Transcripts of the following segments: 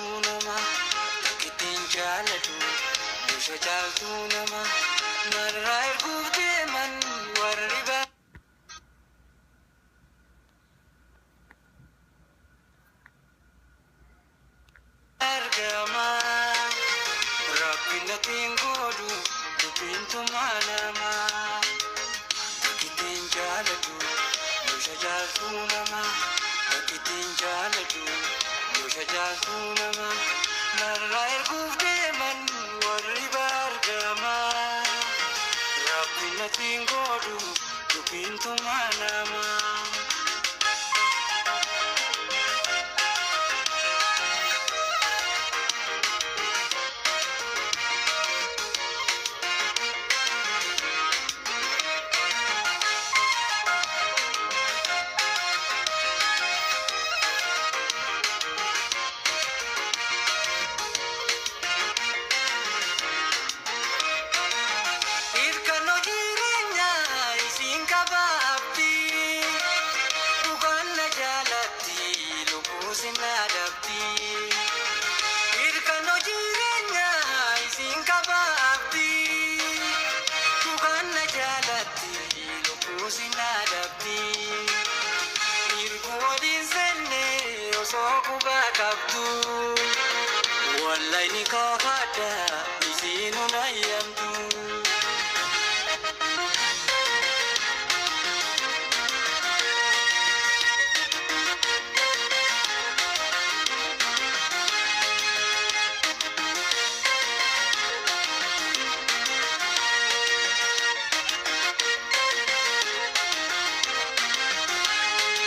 Caaltuu nama takkittiin jaalladhu Gosa caaltuu nama narraa erguuf deeman warri argama. Rabbi natiin godhu dubbiin tumaa nama takkittiin jaalladhu Gosa caaltuu nama takkittiin jaalladhu Gosa caaltuu nama narraa erguuf deeman warri bargama. Rabbi natiin godhu dubbiin tumaa nama. Irkannoo jireenyaa isiin qabaabdi. Dhugaan na jaalatti lubbuu sin adabdi. Irkannoo jireenyaa isiin qabaabdi. Dhugaan na jaalatti lubbuu sin adabdi. Irkuu waliin seenne osoo qubaa qabdu. Wallahi ni kaafadha isiin hunayyamtu.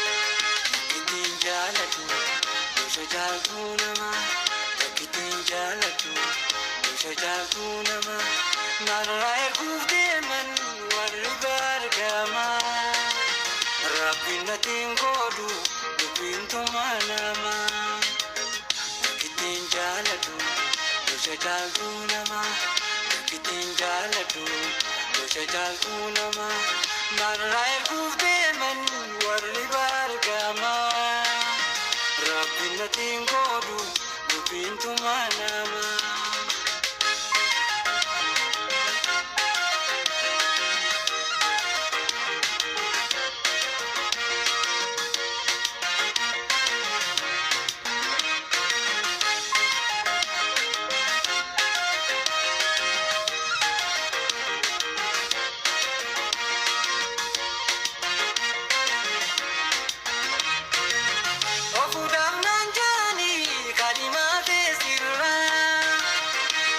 Takkittiin jaalladhu gosa caaltuu nama takkittiin jaalladhu gosa caaltuu nama narraa erguuf deeman warri bargama. Rabbi natiin godhu dubbiin tumaa nama takkittiin jaalladhu gosa caaltuu nama takkittiin jaalladhu gosa caaltuu nama narraa erguuf deeman warri bargama. Rabbi natiin godhu dubbiin tumaa nama. Ofuudhaaf naan jaanii kalimaa teessirraa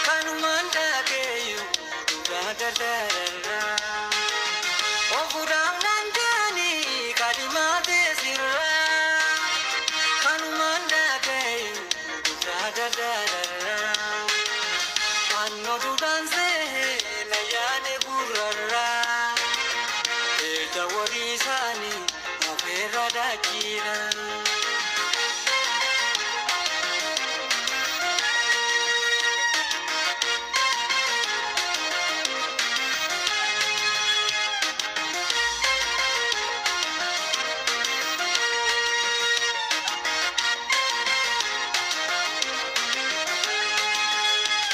kanumaan dhaageeyu dhugaa dardararraa. Ofuudhaaf naan jaanii kalimaa teessirraa kanumaan dhaageeyu dhugaa dardararraa. Annoo duudhaan see na yaade gurrarraa eega walii isaanii afeerra daachiira.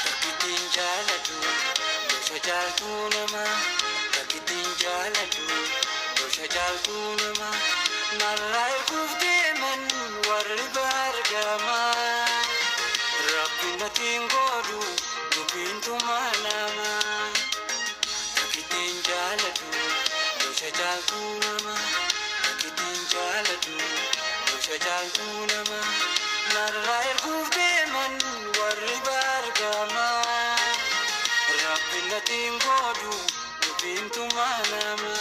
Takkittiin jaalladhu gosa caaltuu nama takkittiin jaalladhu gosa caaltuu nama narraa erguuf deeman warri bargama. Rabbi natiin godhu dubbiin tumaa nama takkittiin jaalladhu gosa caaltuu nama takkittiin jaalladhu gosa caaltuu nama narraa erguuf deeman warri bargama. Rabbi natiin godhu dubbiin tumaa nama.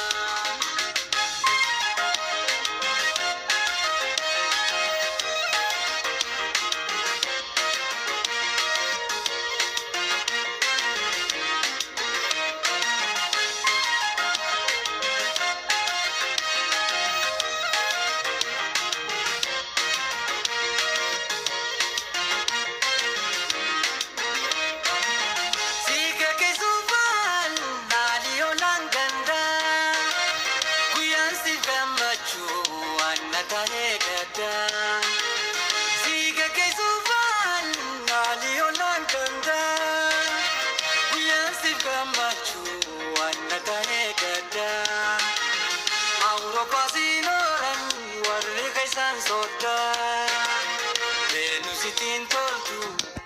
caaltu.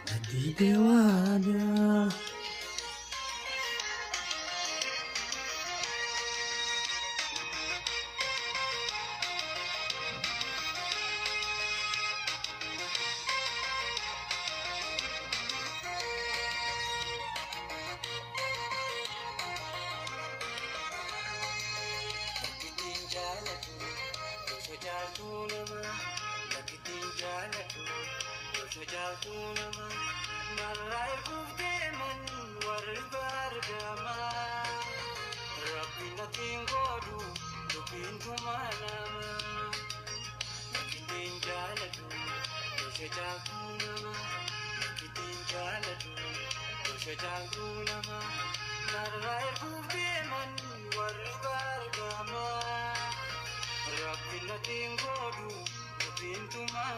Nadiide waadaa. Lakkittiin jaalladhu gosa caaltuu namaa. Lakkittiin jaalladhu gosa caaltuu namaa. Narraa erguuf deeman warri bargamaa. Rabbi nattiin godhu dubbiin tumaa namaa. Lakkittiin jaalladhu gosa caaltuu namaa. Lakkittiin jaalladhu gosa caaltuu namaa. Narraa erguuf deeman warri bargamaa. Rabbi nattiin godhu dubbiin tumaa